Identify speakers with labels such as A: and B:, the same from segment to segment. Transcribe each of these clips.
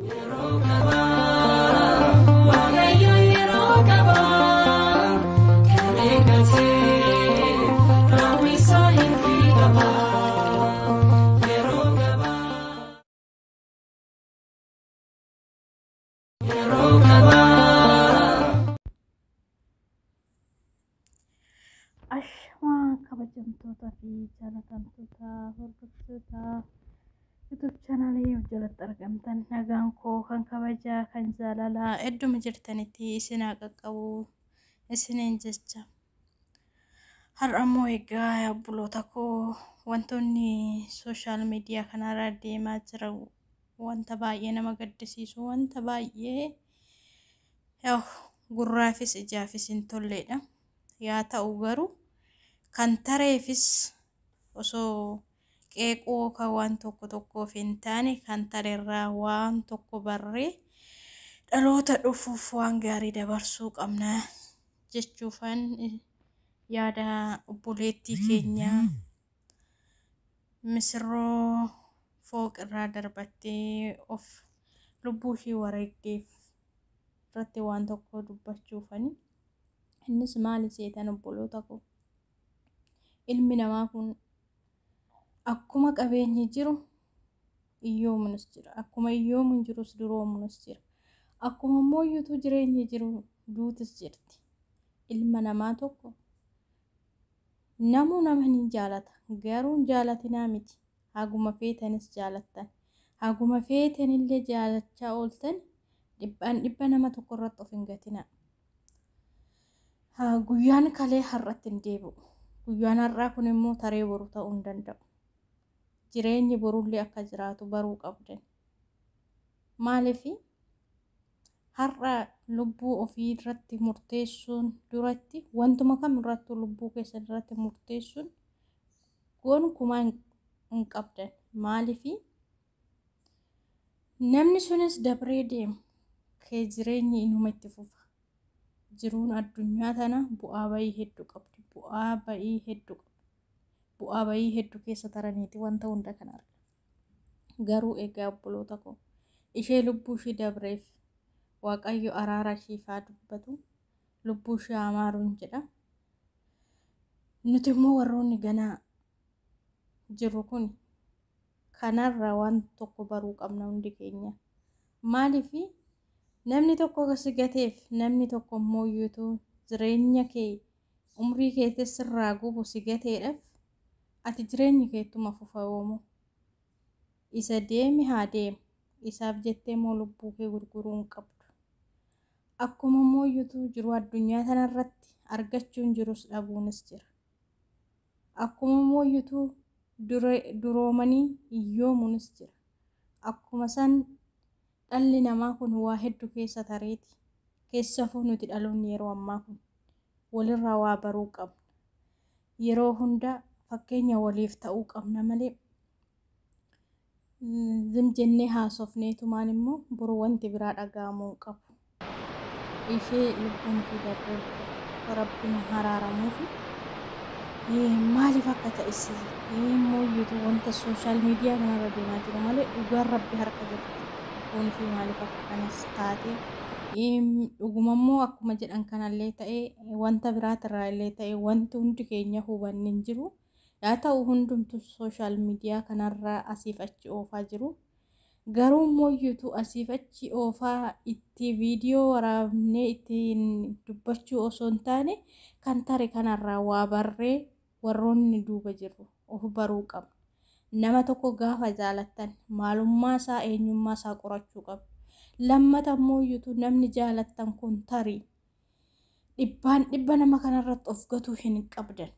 A: Yeroo qabaa, Waaqayyo yeroo qabaa, kan eeggatee raawwisaa hin qabaa. Yeroo qabaa. Yeroo qabaa.
B: Ashamaa kabajamtoota fi jaalatamtoota hordoftoota YouTube chaanaalii jalatti argamtan, nagaan koo kan kabajaa kan jaalalaa idduma jirtanitti isin haa qaqqabu isiniin jecha. Har'a immoo egaa obboloota koo, wantoonni sooshaal miidiyaa kanarra deemaa jiran wanta baay'ee nama gaddisiisu, wanta baay'ee gurraafis ijaafis hin tolledha. Yaa ta'u garuu kan tareefis osoo qeequu kan waan tokko tokkoof hin taane, kan tarerraa waan tokko barree dhaloota dhufuuf waan gaarii dabarsuu qabna jechuufan yaada obboleettii keenya misirroo fooqirraa darbattee of lubbuu ishii wareegdeef irratti waan tokko dubbachuufani. Innis maali seetan obboloota koo? Ilmi namaa kun akkuma qabeenyi jiru iyyoomunis jira. Akkuma iyyoomuun jirus duroomunis jira. Akkuma immoo iyyuutu jireenyi jiru duutis jirti. Ilma namaa tokko namuu nama ni jaalata. Garuu hin jaalatinaa miti. Haguma feetanis jaalattan. Haguma feetanillee jaalachaa ooltan dhibbaan dhibba nama tokko irratti of hin gatinaa. Guyyaan kalee har'atti hin deebi'u. Guyyaan har'aa kun immoo taree boru ta'uu hin danda'u. Jireenyi borullee akka jiraatu baruu qabdan. Maaliif har'a lubbuu ofii irratti murteessuun duratti, wantuma kam irrattuu lubbuu keessan irratti murteessuun gonkumaa hin qabdan. Maaliif namni sunis dabree deema, kee jireenyi inuma itti fufa. Jiruun addunyaa tana bu'aa bayii hedduu qabdi. Bu'aa bayii hedduu qabdi. Bu'aa bayii hedduu keessa taraniiti wanta hunda kan argan. Garuu egaa obboloota koo, ishee lubbuu ishee dabreef Waaqayyo araara ishiif haa dubbatu. Lubbuu ishee haa maaruun jedha. Nuti immoo warroonni ganaa jirru kun kanarraa waan tokko baruu qabna hundi keenya. Maaliif namni tokko si gateef, namni tokko immoo iyyuutu jireenya kee umrii kee sirraa gubu si gateedhaaf ati jireenyi keettuma fufa oomu. Isa deemi haa deemu. Isaaf jettee immoo lubbuu kee gurguruu hin qabdu. Akkuma immoo iyyuutu jiru addunyaa kanarratti argachuun jirus dhabuunis jira. Akkuma immoo iyyuutu duroomanii hiyyoomuunis jira. Akkuma san dhalli namaa kun waa hedduu keessa tareeti. Keessafuu nuti dhaloonni yeroo ammaa kun walirraa waa baruu qabna. Yeroo hunda fakkeenya waliif ta'uu qabna malee zim jennee haasofneetumaan immoo boru wanti biraa dhaga'amuu hin qabu. Ishee lubbuun ishee darbee Rabbiin haraaramuufi maaliif akka ta'es immoo iyyuutu wanta sooshaal miidiyaa kanarra deemaa jiru malee dhugaan Rabbi harka jirti. Lubbuun ishee maaliif akka kanas taate, dhuguma immoo akkuma jedhan kanallee ta'e, wanta biraatirraa illee ta'e, wanti hundi keenya hubanni hin jiru. Yaa ta'u hundumtu sooshaal miidiyaa kanarraa asiif achi oofaa jiru. Garuu immoo iyyuutu asiif achi oofaa itti viidiyoo waraabnee ittiin dubbachuu osoo hin taane, kan tare kanarraa waa barree warroonni duuba jirru of baruu qabna. Nama tokko gaafa jaalattan maalummaa isaa, eenyummaa isaa qorachuu qabdu. Lammata immoo iyyuutu namni jaalattan kun tarii dhibbaan dhibba nama kanarratti of gatuu hin qabdan.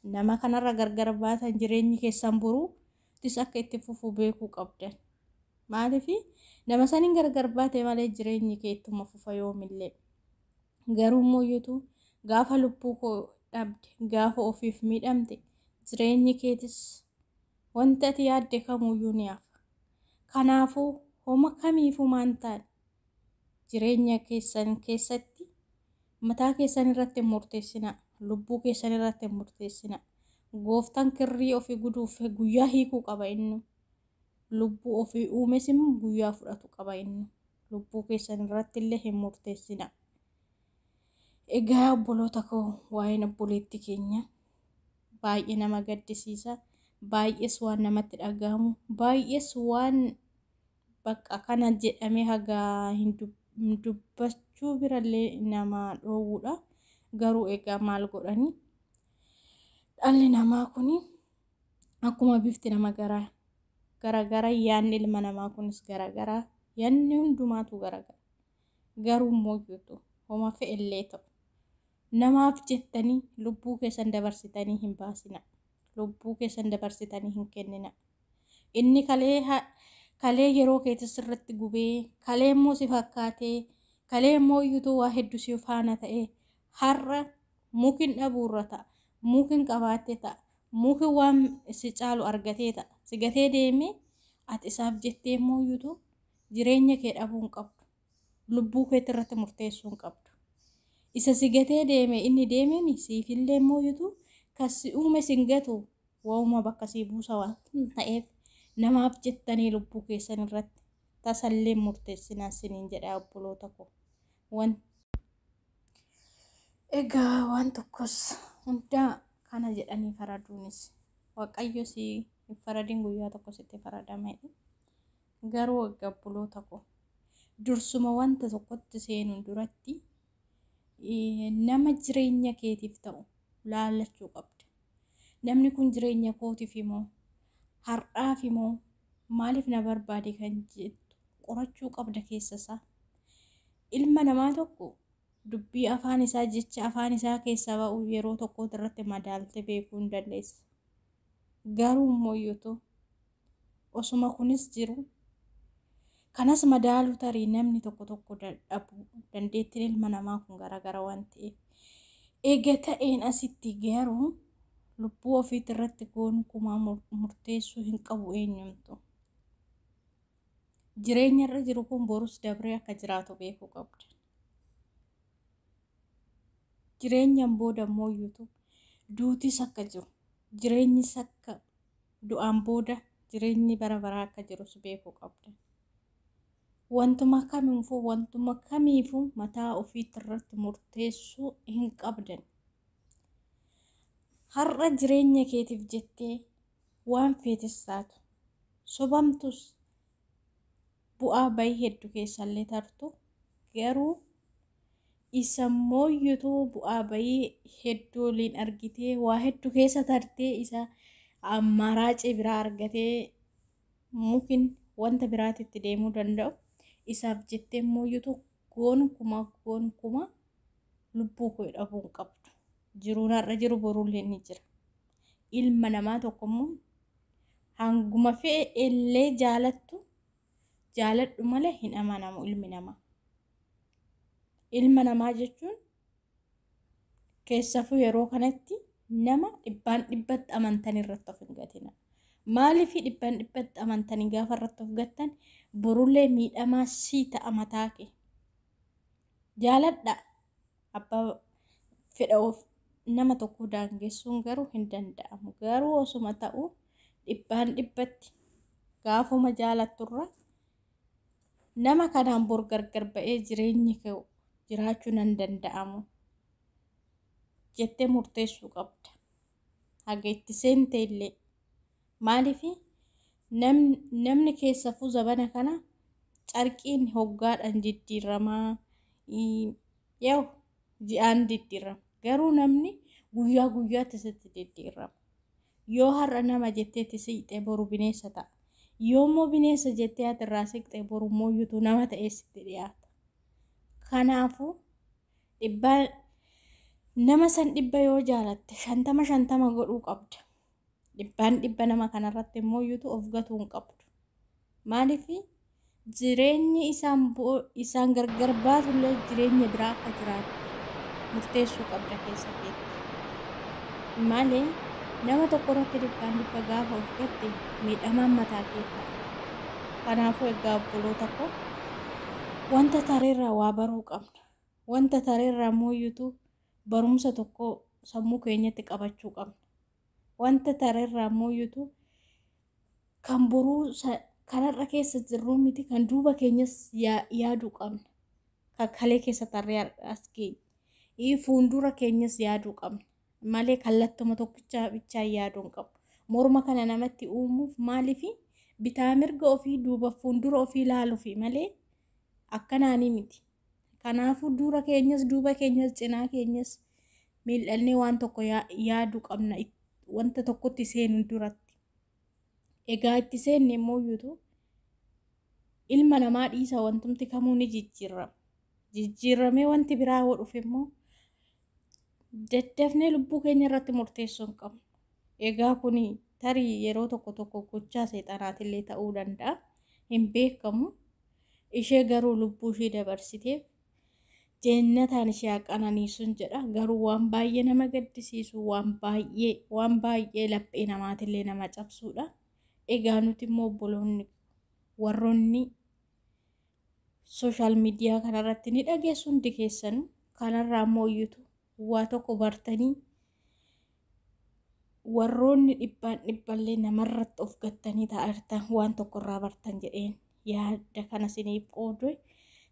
B: Nama kanarra gargar baatan jireenyi keessan boruutis akka itti fufu beekuu qabdan. Maaliif nama saniin gargar baate malee jireenyi kee ittuma fufa yoomillee. Garuu immoo iyyuutu gaafa lubbuu koo dhabde, gaafa ofiif miidhamte, jireenyi keetis wanti ati yaadde kamuyyuu ni hafa. Kanaafuu homa kamiifuu maan taane jireenya keessan keessatti mataa keessan irratti hin murteessinaa. Lubbuu keessan irratti hin murteessinaa. Gooftaan kirrii ofii guduuf guyyaa hiikuu qaba inni. Lubbuu ofii uumes immoo guyyaa fudhatu qaba inni. Lubbuu keessan irratti illee hin murteessina. Egaa obboloota koo, waa'een obboleettii keenya baay'ee nama gaddisiisa. Baay'ees waan namatti dhaga'amu, baay'ees waan bakka kana jedhamee hagaa hin dubbachuu birallee nama dhoowwudha. Garuu egaa maal godhani, dhalli namaa kun akkuma bifti nama garagara, yaadni ilma namaa kunis garagara, yaadni hundumaatu garagara. Garuu immoo homa fe'ellee ta'u namaaf jettanii lubbuu keessan dabarsitanii hin baasina. Lubbuu keessan dabarsitanii hin kennina. Inni kalee yeroo keetis irratti gubee, kalee immoo si fakkaatee, kalee immoo iyyuu waa hedduu si faana ta'ee, har'a mukin dhabuurra ta'a, mukin qabaattee ta'a, mukin waan si caalu argatee ta'a. Si gatee deemee ati isaaf jettee immoo iyyuu jireenya kee dhabuu hin qabdu. Lubbuu keetti irratti murteessuu hin qabdu. Isa si gatee deeme inni deemeen siifillee immoo iyyuu kan si uume sin gatu, waa'uma bakka sii buusa waan ta'eef, namaaf jettanii lubbuu keessan irratti tasallee murteessinaa siniin jedha obboloota koo. Egaa waan tokkos hundaa kana jedhanii faraduunis, Waaqayyo si hin faradin, guyyaa tokko sitti faradama. Garuu egaa obboloota koo, dursuma wanta tokkotti seenuun duratti nama jireenya keetiif ta'u laallachuu qabda. Namni kun jireenya kootiif immoo, har'aaf immoo maaliif na barbaade kan jettu qorachuu qabda keessa isaa. Ilma namaa tokko dubbii afaan isaa, jecha afaan isaa keessaa ba'u yeroo tokko irratti madaalte beekuu hin dandeessa. Garuu immoo osuma kunis jiru, kanas madaaluu tarii namni tokko tokko dadhabu, dandeettiin ilma namaa kun garaagara waan ta'eef. Eega ta'een asitti garuu lubbuu ofiitti irratti gonkumaa murteessuu hin qabu eenyumtu. Jireenya irra jiru kun borus dabree akka jiraatu beekuu qabda. Jireenyaan booda immoo duutis akka jiru, jireenyis akka du'aan booda jireenyi bara baraa akka jirus beekuu qabda. Wantuma kamiifuu mataa ofiitti irratti murteessuu hin qabdan. Har'a jireenya keetiif jettee waan feetes taatu, sobamtus, bu'aa bayii hedduu keessallee tartu, garuu isa mooyyutuu bu'aa bayii hedduu waliin argitee, waa hedduu keessa tartee, isa ammaaraacii biraa argatee mukin wanta biraatitti deemuu danda'u, isaaf jettee mooyyutuu gonkumaa gonkumaa lubbuu koo dhabuu hin qabdu. Jiruun har'a jiru borullee ni jira. Ilma namaa tokko immoo hanguma fe'e illee jaalattu jaaladhu malee hin amanamu ilmi namaa. Ilma namaa jechuun keessafuu yeroo kanatti nama dhibbaan dhibbatti amantan irratti of hin gatina. Maaliif dhibbaan dhibbatti amantanii gaafa irratti of gattan, borullee miidhamaa sii ta'a mataa kee. Jaaladha, abbaa fedha of nama tokko daangessuun garuu hin danda'amu. Garuu osuma ta'u dhibbaan dhibbatti gaafuma jaalatturra nama kanaan bor gargar ba'ee jireenyi kee jiraachuu nan danda'amu jettee murteessuu qabda. Haga itti seente illee, maaliif namni keessafuu zabana kana carqiin hoggaadhaan jijjiiramaa, yoo ji'aan jijjiirama. Garuu namni guyyaa guyyaatti sitti jijjiirama. Yoo har'a nama jetteetti siqxe, boru bineensa ta'a. Yoo immoo bineensa jettee ati irraa siqxe, boru immoo nama ta'ee sitti dhiyaata. Kanaafuu dhibbaa nama san dhibba yoo jaalatte, 50 50 godhuu qabda. Dhibbaan dhibba nama kanarratti immoo of gatuu hin qabdu. Maaliif jireenyi isaan gargar baatullee jireenya biraa akka jiraatu murteessuu qabda keessa keetti. Malee nama tokko irratti dhibbaan dhibba gaafa of gatte, miidhamaan mataa kee ta'a. Kanaafuu egaa obboloota koo, wanta tareerraa waa baruu qabna. Wanta tareerraa mooyyutu barumsa tokko sammuu keenyatti qabachuu qabna. Wanta tareerraa mooyyutu kan boruu Kanarra keessa jirru miti kan duuba keenyas yaaduu qabna. Kan kalee keessa tarree as geenye. Fuuldura keenyas yaaduu qabna. Malee kallattuma tokkicha bichaa yaaduu hin qabu. Morma kana namatti uumuuf maaliifi bitaa mirga ofii duuba fuuldura ofii ilaaluufi malee akkanaanii miti. Kanaafuu dura keenyas duuba keenyas cinaa keenyas miidhannee waan tokko yaaduu qabna wanta tokkotti seenu duratti. Egaa itti seenne immoo iyyuu ilma namaa dhiisa wantumti kamuu ni jijjiirama. Jijjiiramee wanti biraa yoo dhufe immoo daddafnee lubbuu keenya irratti murteessuu hin qabnu. Egaa kun tarii yeroo tokko tokko gochaa seexanaatillee ta'uu danda'a. Hin beekamu. Ishee garuu lubbuu ishee dabarsiteef jeennataan ishee haa qananiisuun jedha. Garuu waan baay'ee nama gaddisiisu, waan baay'ee laphee namaatillee nama cabsuudha. Egaa nuti immoo obboloonni warroonni social media kanarratti ni dhageessu hundi keessanuu kanarraa immoo iyyutu waa tokko bartanii warroonni dhibbaan dhibballee namarratti of gattanii taa'artan waan tokko irraa bartan jedheen yaada kana isiniif qoodu.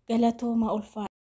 B: Galatooma, ulfaadha.